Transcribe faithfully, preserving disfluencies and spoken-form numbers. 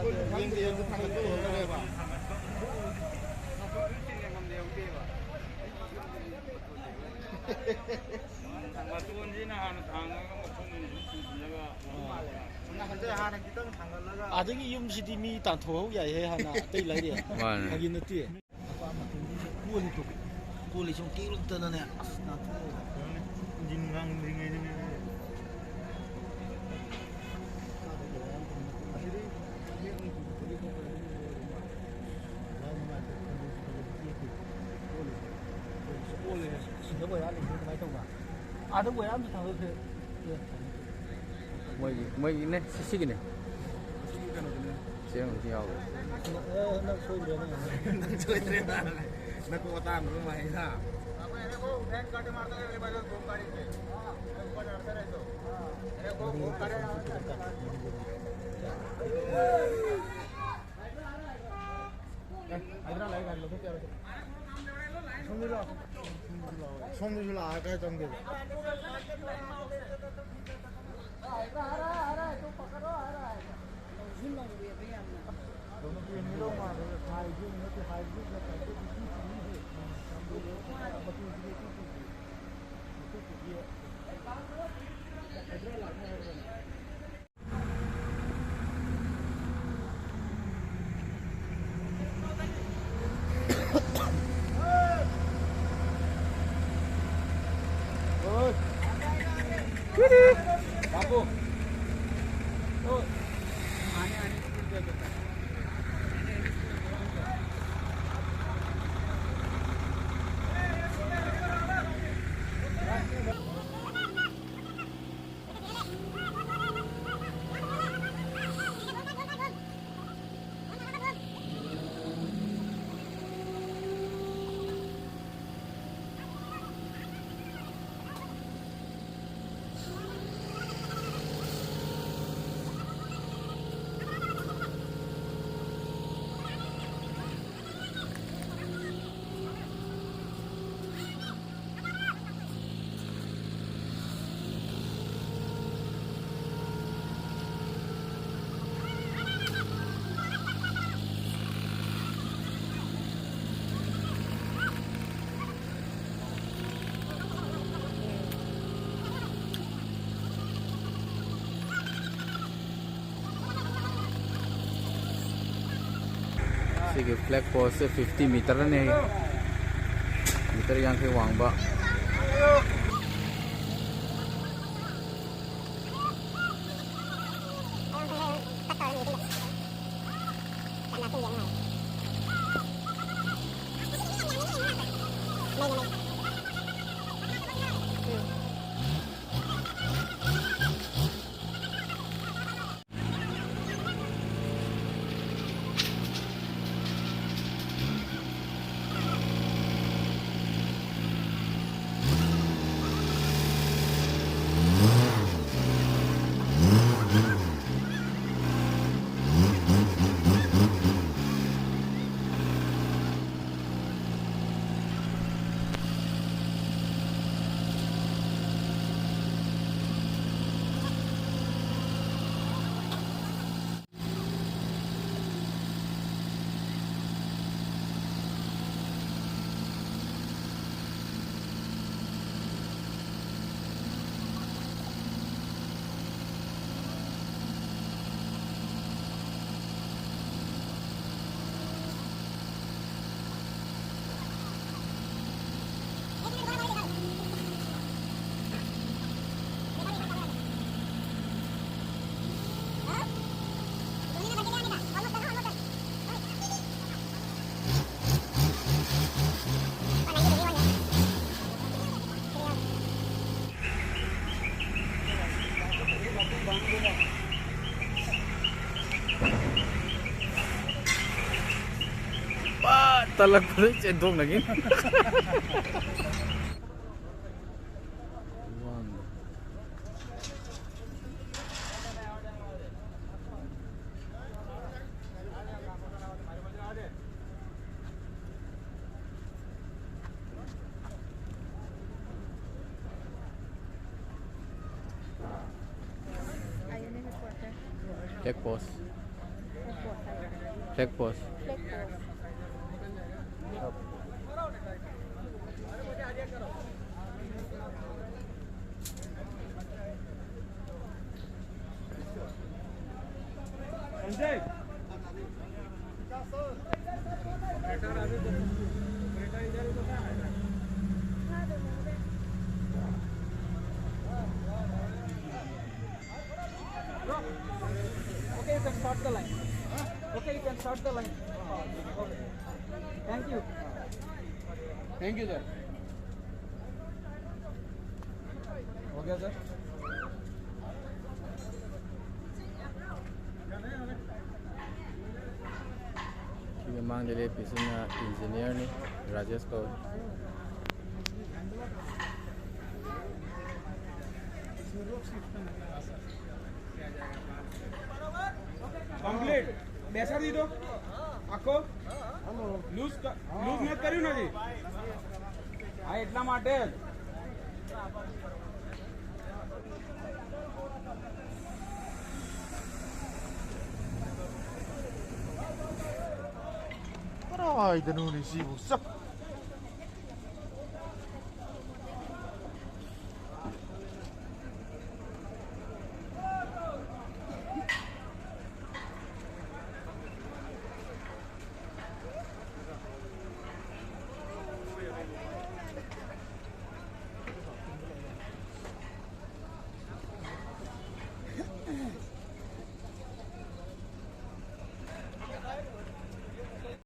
ꯌꯦꯡꯗꯦ, ꯌꯦꯡꯗꯦ, ꯊꯥꯡꯒꯠꯄ ꯎꯍꯧꯗ꯭ꯔꯦꯕ꯫ ꯃꯇꯣꯟꯁꯤꯅ ꯍꯥꯟꯅ ꯊꯥꯡꯉꯒ ꯃꯈꯣꯡꯁꯤꯅ ꯆꯤꯡꯁꯤꯜꯂꯒ ꯑꯗꯨꯝ ꯃꯥꯜꯂꯦ꯫ ꯁꯣꯝ ꯅꯥꯀꯟꯗ ꯍꯥꯟꯅ ꯈꯤꯇꯪ ꯊꯥꯡꯒꯠꯂꯒ꯫ ꯑꯗꯒꯤ ꯌꯨꯝꯁꯤꯗꯤ ꯃꯤ ꯇꯥꯟꯊꯣꯛꯍꯧ ꯌꯥꯏꯍꯦ ꯍꯥꯟꯅ, ꯑꯇꯩ ꯂꯩꯔꯦ꯫ ꯃꯥꯅꯦ꯫ ꯐꯥꯒꯤ ꯅꯠꯇꯦ꯫ ꯀꯣꯜꯂꯤ ꯇꯨ꯫ ꯀꯣꯜꯂꯤ ꯁꯨꯝ ꯀꯦꯛꯂꯛꯇꯅꯅꯦ꯫ ꯑꯁ ꯅꯥꯟꯊꯣꯛꯑꯒ꯫ ꯏꯟꯖꯤꯟ ꯉꯥꯡꯗ꯭ꯔꯤꯉꯩꯗꯅꯦ꯫ ꯁꯤꯗ ꯕꯣꯏꯔꯥ ꯂꯩꯕꯗꯣ ꯀꯃꯥꯏꯅ ꯇꯧꯕ? ꯑꯥꯗ ꯕꯣꯏꯔꯥ ꯑꯝꯁꯨ ꯊꯥꯡꯒꯠꯈ꯭ꯔꯦ꯫ ꯃꯣꯏꯒꯤ, ꯃꯣꯏꯒꯤꯅꯦ, ꯁꯤ-, ꯁꯤꯒꯤꯅꯦ꯫ ꯁꯤꯒꯤ ꯀꯩꯅꯣꯗꯨꯅꯦ꯫ ꯆꯦꯡ ꯑꯃꯁꯨ ꯌꯥꯎꯔꯦ꯫ ꯑꯦ, ꯅꯪ ꯁꯣꯏꯗ꯭ꯔꯦ, ꯅꯪ꯫ ꯅꯪ ꯁꯣꯏꯗ꯭ꯔꯦ, ꯅꯪ꯫ ꯅꯀꯣꯛ ꯑꯇꯥꯡꯕꯗꯣ ꯃꯥꯜꯂꯤꯗ꯫ ꯑꯦ, ꯍꯥꯏꯗ꯭ꯔꯥ ꯂꯥꯛꯑꯦ, ꯒꯥꯔꯤ ꯂꯧꯊꯣꯛꯀꯦ ꯍꯥꯏꯔꯣ? ꯁꯣꯝꯗꯁꯨ ꯂꯥꯛꯑꯣ꯫ ꯁꯣꯝꯗꯁꯨ ꯂꯥꯛꯑꯣ, ꯀꯥꯏ ꯆꯪꯗꯣꯏꯕ? ꯕꯥꯕꯨ꯫ ꯁꯤꯒꯤ ꯐ꯭ꯂꯦꯛ ꯄꯣꯁꯁꯦ ꯐꯤꯐꯇꯤ ꯃꯤꯇꯔꯅꯦ, ꯃꯤꯇꯔ ꯌꯥꯡꯈꯩ ꯋꯥꯡꯕ꯫ ꯄꯥꯠ ꯇꯠꯂꯛꯄꯗꯩ ꯆꯦꯟꯊꯣꯛꯅꯈꯤ꯫ Flag post. Flag post. Okay, you can start the line. Okay, you can start the line. Okay. Thank you. Thank you, sir. Okay, sir. ꯁꯤꯒꯤ ꯃꯥꯡꯗ ꯂꯦꯞꯄꯤꯁꯤꯅ ꯏꯟꯖꯤꯅꯤꯌꯔꯅꯤ, ꯔꯥꯖꯦꯁ ꯀꯧꯏ꯫ કમ્પ્લીટ. બેસાડી દીધો આખો. લૂઝ ક- લૂઝ નથી કર્યું નથી. હા, એટલા માટે જ. Ai, Danuni, Zibo, sap.